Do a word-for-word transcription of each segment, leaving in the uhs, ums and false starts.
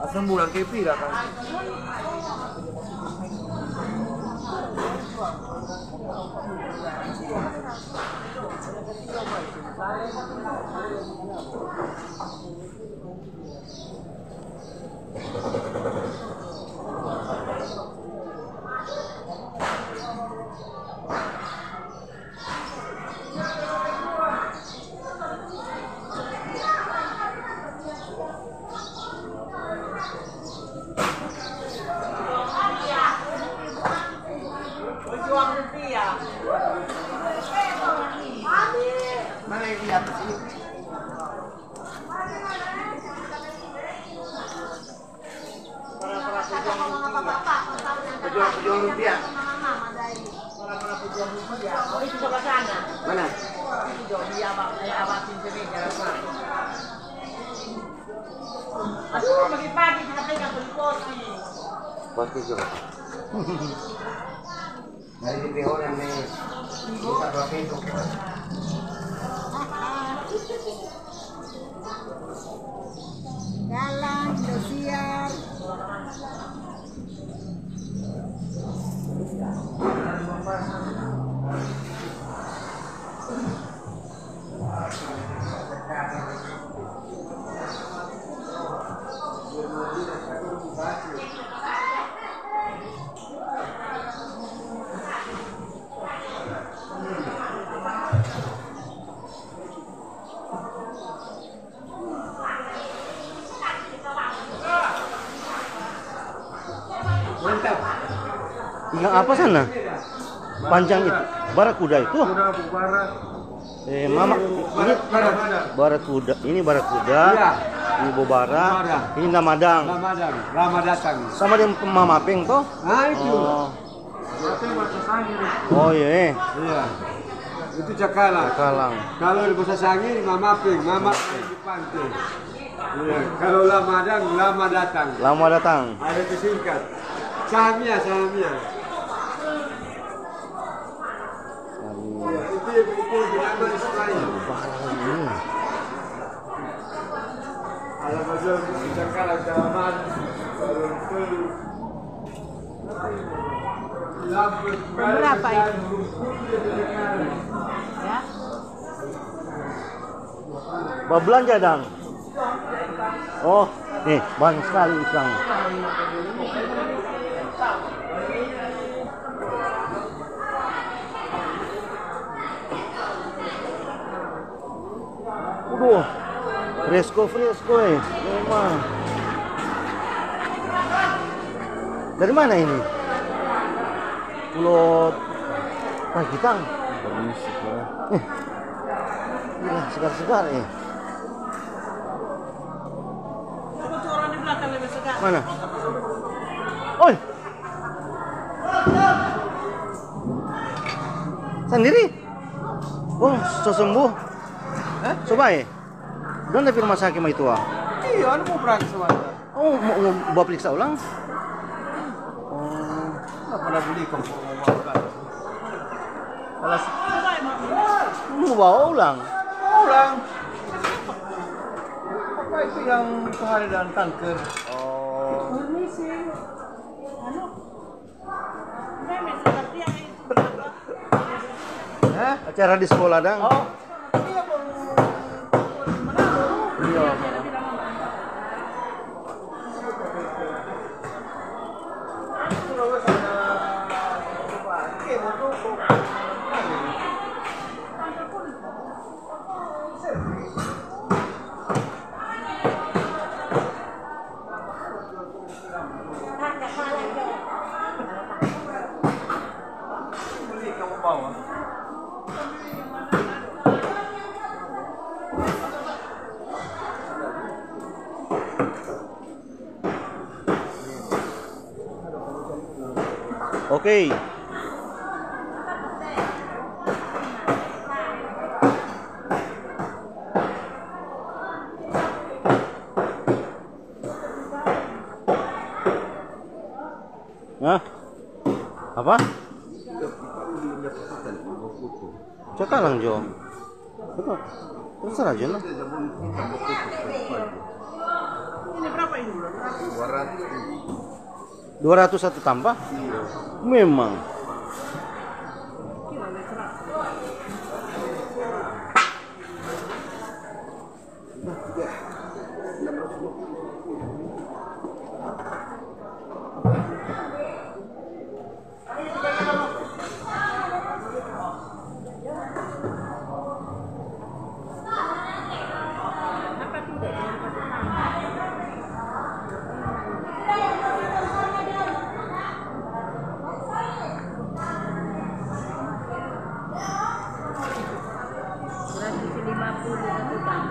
Asam bulan ke pira kan? Mana yang di atas ini? Pejuang-pejuang rupiah. Mana? Aduh, pagi-pagi kita pegang beli kopi. Pasti juga. Dari D P orang nih, bisa dua pintu. Galang, Indosiar. Ikan apa sana? Panjang itu. Barakuda itu. Eh, mama, ini barakuda. Ini barakuda. Iya. Ini bobara. Bobara. Ini lamadang. Lamadang. Lama datang. Sama dengan mamapeng toh? Nah, itu. Oh. Oh, iya, eh. Iya. Itu cakalang. Cakalang. Kalau di bahasa Sangir, mamapeng, mama di pantai. Iya. Kalau lamadang, lama datang. Lama datang. Ada itu singkat. Sahamia, sahamia. Iya, itu, itu, itu nama Ismail. Ada bahasa cakalang, cakalang. Berapa itu? Ya. Bablanja dang. Oh, nih, banyak sekali ikan. Waduh, fresko-fresko, eh. Memang. Dari mana ini? Pulau Paikitang. Permisi, Pak. Eh. Gila, segar-segar, eh. Mana? Oi. Sandiri? Oh, so sembuh. Hah? Coba, eh. Dong dari rumah sakit mai tua. Iya, anu mau berangkat sebentar. Oh, mau, mau bawa periksa ulang? Oh. Nggak pernah beli kok, mau bawa ulang. Kalau se- Mau bawa ulang? Ulang. Apa itu yang kemarin dan kanker? Oh. Permisi. Anu, Hah? Acara di sekolah dang. Oh. Iya, baru, baru menang. Iya. Oke. Hah? Apa? Cakalang jo. Betul. Terserah jo lah. Ini berapa ini? Dua ratus. Dua ratus satu tambah? Memang. Seratus lima puluh tukang.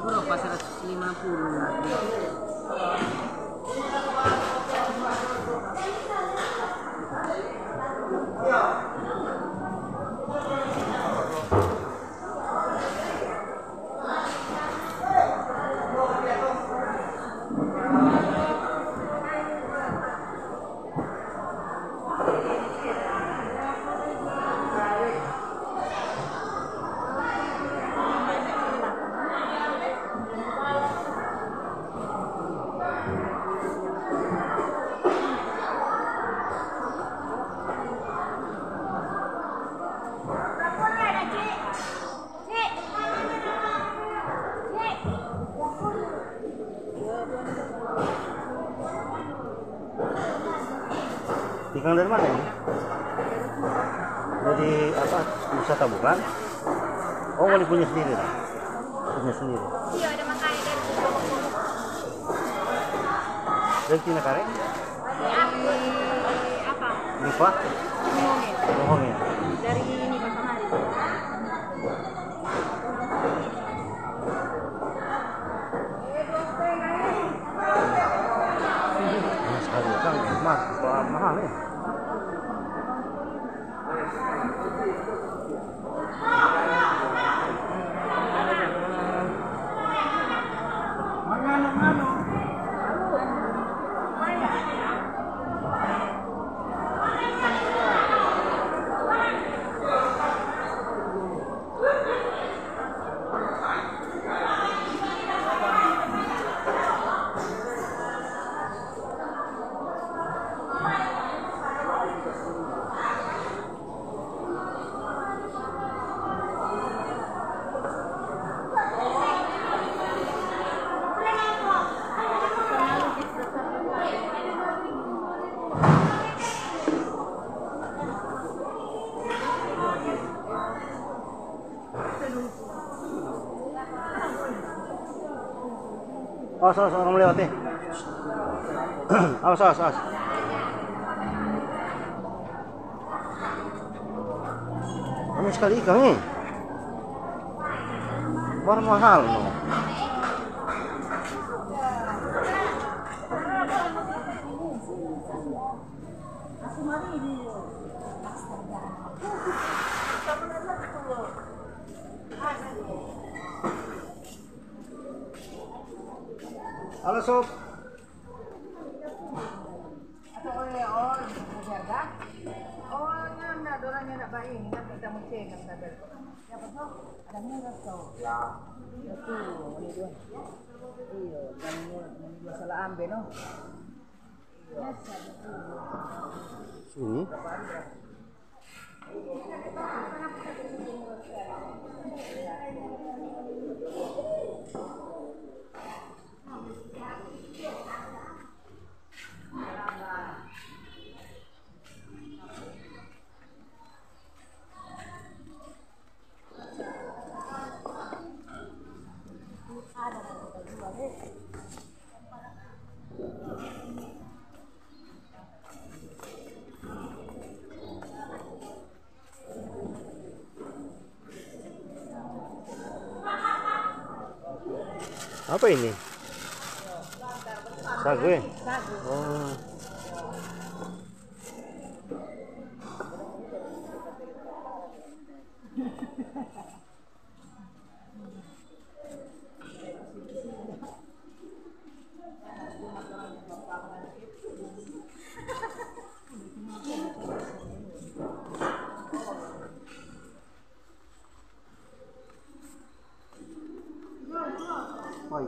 Berapa? Seratus lima puluh. Ikang dari mana ini? Dari apa? Nusa Kambangan? Oh, ngoni punya sendiri lah. Punya sendiri. Iya, ada makanya dari Dari Tina Kare? Dari apa? Lupa? Bohong ya? Bohong ya? Dari ini, Pak Samari. Ini sekali kan, mah, mahal ya. Awas, awas, orang melewati. Awas, awas, awas. Banyak sekali ikang, eh. Baru mahal, no. Halo, Sob. Ada oleh, oh, ini berharga. Oh, nyanda, dorang nyanda baini, nanti kita mau cek, kan, kita beli. Siapa, Sob? Ada murah, Sob. Ya. Itu, ini dua. Iya, yang murah, yang dua salah ambe, no? Iya. Sini. Apa ini? Sagu, ya? Sagu. Oh. Oi.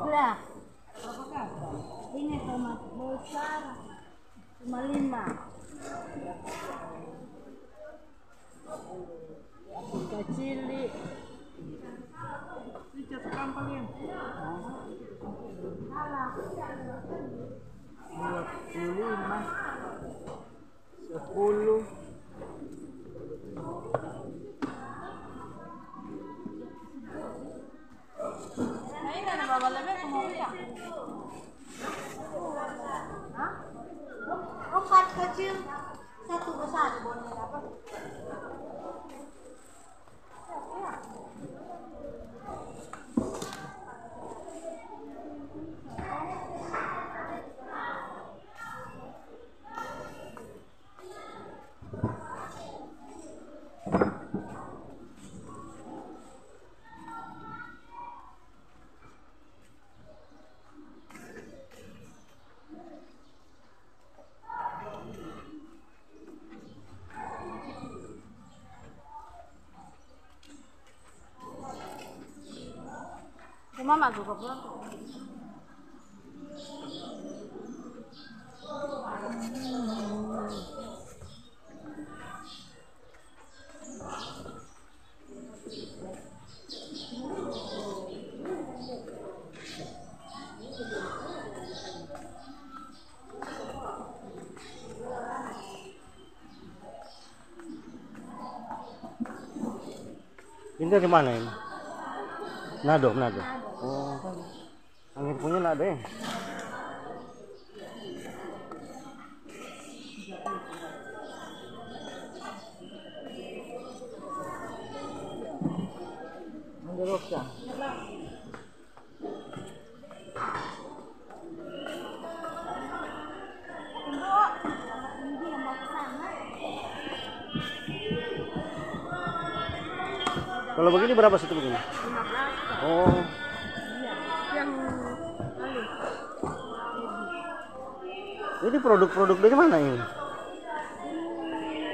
Lah, ini tomat besar cuma lima. Kacili. Dua puluh lima. Sepuluh. Empat kecil, satu besar. Cuma mak juga pulang. Ini dari mana ini? Nado, Nado. Oh. Angin punya nado, ya? Angin roksa. Kalau begini berapa satu begini? Lima belas, Kak. Oh. Iya, yang halus. Ini produk-produk dari mana ini? Ini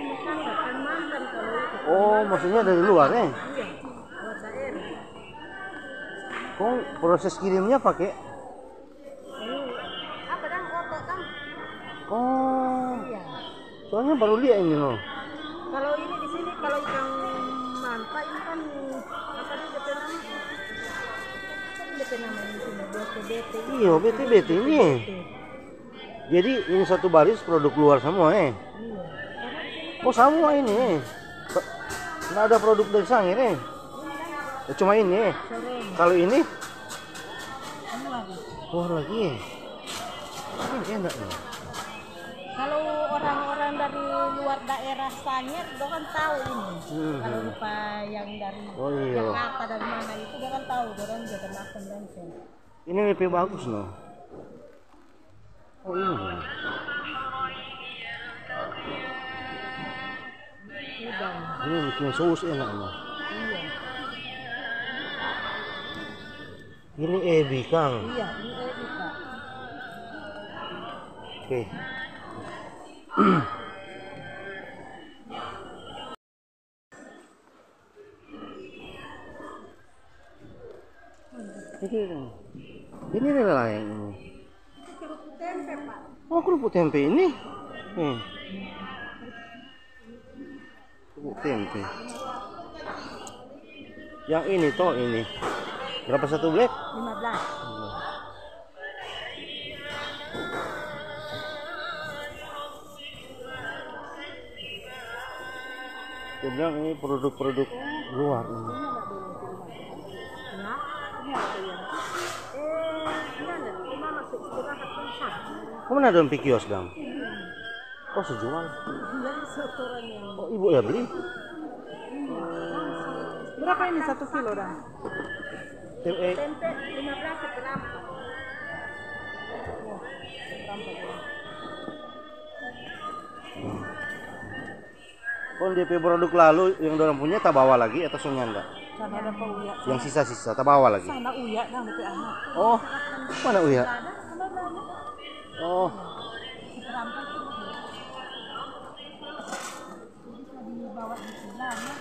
Mekah, Kalimantan kalau itu. Oh, maksudnya dari luar, eh? Iya, luar daerah. Kong proses kirimnya pakai? Ini apa dang, otot dang? Oh. Iya. Soalnya baru lia ini, no. Kalau ini di sini, kalau ikan manta ini kan, apa dia pe nama? Apa dia pe nama ini sini? Bete-bete ini. Iyo, bete-bete ini. Bete. Jadi ini satu baris produk luar samua, eh? Iya. Oh, samua ini, eh? Nda ada produk dari Sangir, eh? Eh, cuma ini, eh? Sering. Kalau ini? Keluar lagi. Keluar lagi, eh? Hmm, enak nih. Kalau orang-orang dari luar daerah Sangir, dorang tahu ini. Hmm. Kalau rupa yang dari, oh, iya, Jakarta, dari mana itu, dorang tahu, dorang juga makan langsung. Ini lebih bagus, no. Oh, ini. Udang. Ini bikin saus enak, no. Iya. Ini ebi, Kang. Iya, ini ebi, Kak. Oke. Ini, ini adalah yang ini. Itu kerupuk tempe, Pak. Oh, kerupuk tempe ini. Nih. Kerupuk tempe. Yang ini toh ini. Berapa satu black? Lima belas. Dia bilang ini produk-produk luar ini. Kemana dong pi kios dong? Oh, sejual. Oh, ibu ya beli? Berapa ini satu kilo dong? Tem- eh, Tempe lima belas segram. Kong dia pe produk lalu yang dorang punya tabawa lagi atau so nyanda? Sana ada pa Uya. Yang sisa-sisa tabawa lagi. Sana Uya dang depe anak. Oh, mana Uya? Oh. Dibawa di pulang ya.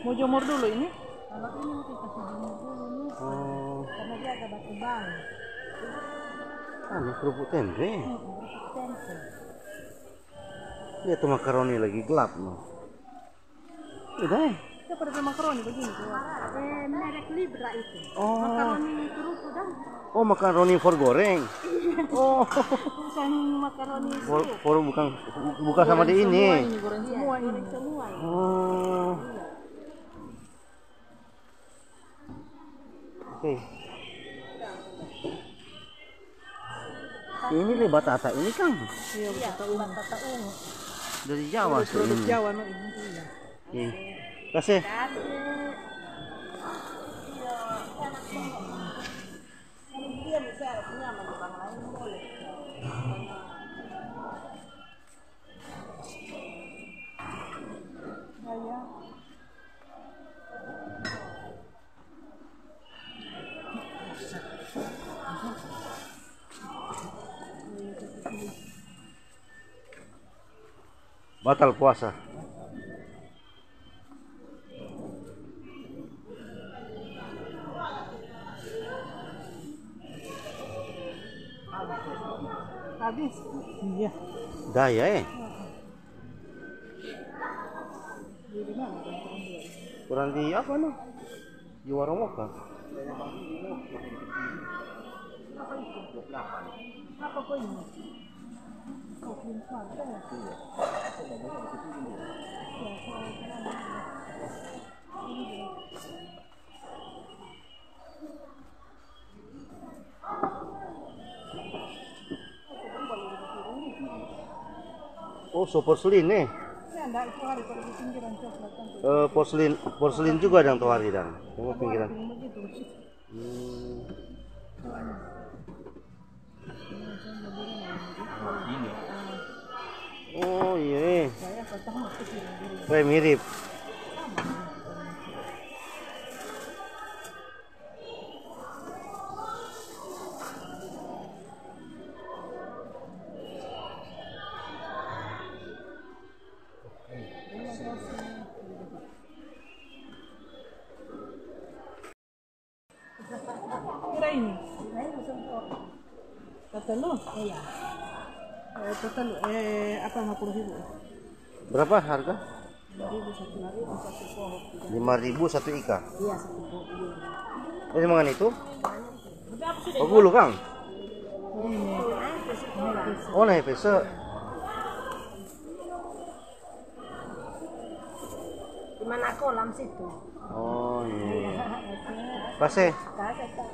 Mau jemur dulu ini? Kalau ini mesti kasih jemur dulu nih. Oh. Karena dia agak batubang. Anu, kerupuk tempe. Hmm, kerupuk tempe. Lihat tuh makaroni lagi gelap no. Udah. Kita pada makaroni begini tuh. Eh, merek Libra itu. Oh. Makaroni kerupuk dang. Oh, makaroni for goreng. Oh. Bukan makaroni for, for bukan bukan sama di ini. Semua ini, goreng semua ini. Goreng semua ini. Oh. Iya. Oke. Ini le batata ini kan. Iya, batata ungu. Batata ungu. Dari Jawa. Produk Jawa no ini. Iya. Oke. Kasih. Batal puasa. Habis. Iya. Daya, eh. Kurang di apa no? Di warung apa? Apa kau ini? Oh, so porselin, eh? Ya, ndak, itu hari kalau di pinggiran coklat kan. Eh, porselin, porselin juga dang tu hari dang. Cuma pinggiran. Begitu. Hmm. Oh, iya. Weh, mirip. Pira ini? Totolu? Iya. Eh, totolu, eh, apa, lima puluh ribu? Berapa harga? Lima ribu satu ika. Lima ribu satu ika? Iya, satu ika. Ini mangan itu? Oh, gulu, kang? Ini. Oh, naik pesa. Di mana kolam situ? Oh, iya. Pase. Pase, Kak.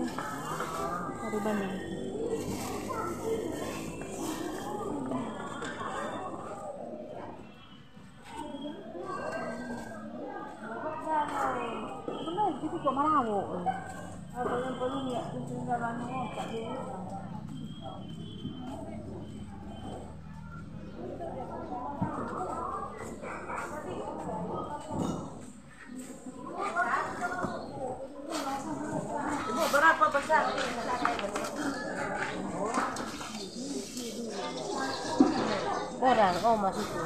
Terima kasih. Dari Bandung. Orang, oh, masih itu.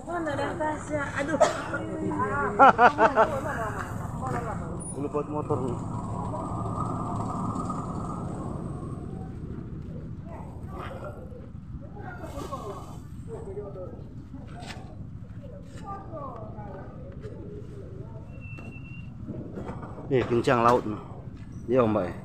Mana ada Tasya? Aduh. Lupa motor nih. Eh, kencang laut no. Iya, Mbak, eh.